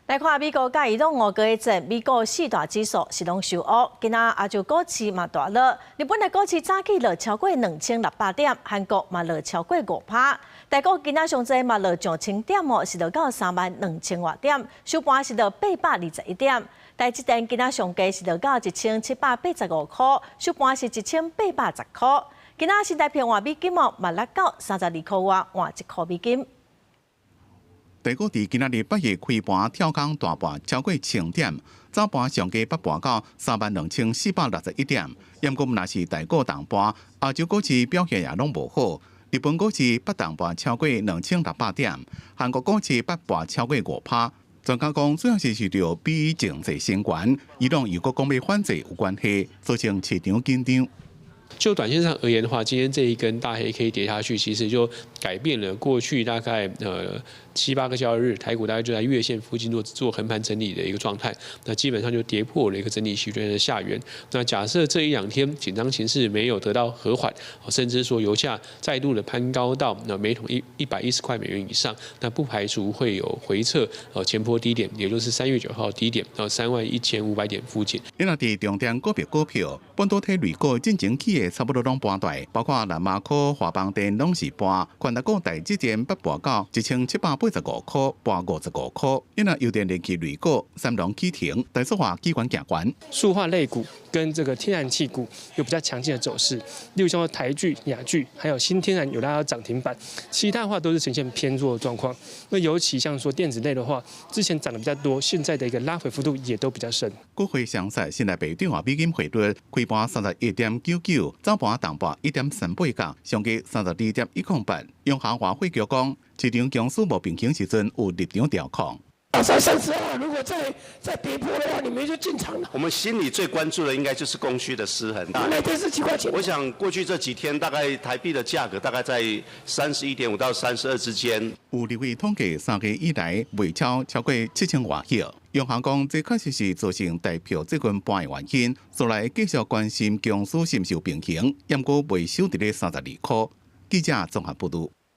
來看美國佮伊朗五國戰，美國四大指數是攏受壓，今仔亞洲股市嘛大落，日本的股市早起落超過2600點，韓國嘛落超過5趴，台股今仔上濟嘛落上千點哦，是落到3萬2千外點，收盤是落821點。台積電今仔上低是落到1785塊，收盤是1810塊。今仔新台幣換美金哦，嘛落到32塊外換1塊美金。台股佇今仔日8月開盤跳空大跋超過千點，早盤上低捌跋到32,461點。毋過若是台股重跋，亞洲股市表現也攏無好。日本股市捌重跋超過2600點，韓國股市捌跋超過5趴。專家講，主要是受著美伊情勢升懸，伊朗又閣講欲反制有關係，造成市場緊張。就短線上而言的話，今天這一根大黑 K 跌下去，其實就改變了過去大概七八個交易日，台股大概就在月線附近做做橫盤整理的一個狀態。那基本上就跌破了一個整理區間的下緣。那假設這一兩天緊張情勢沒有得到和緩，甚至說油價再度的攀高到那每桶110塊美元以上，那不排除會有回測前波低點，也就是3月9號低點到31,500點附近。因為佇重點個別股票，半導體類股進前起的差不多攏盤大，包括南亞科、華邦電攏是盤，權值股台積電捌跋到1785塊，跋55塊。因為油電電氣類股三龍啟停，台塑化機關行懸。塑化類股跟這個天然氣股有比較強勁的走勢，例如像台聚、亞聚，還有新天然有拉到漲停板，其他的話都是呈現偏弱的狀況。那尤其像說電子類的話，之前漲得比較多，現在的一個拉回幅度也都比較深。股匯雙殺，新台幣兌換美金匯率開盤31.99，早盤重跋1.38角，上低32.108。央行外匯局講，市場供需無平衡時陣有入場調控。在32，如果再跌破的話，你們就進場了。我們心裡最關注的應該就是供需的失衡。每天是幾塊錢？我想過去這幾天，大概台幣的價格大概在31.5到32之間。有立委統計3個月以來賣超超過7000外億。央行講，這確實是造成台票最近盤的原因。所來繼續關心供需是毋是有平衡，毋過袂守佇咧32塊。記者綜合報導。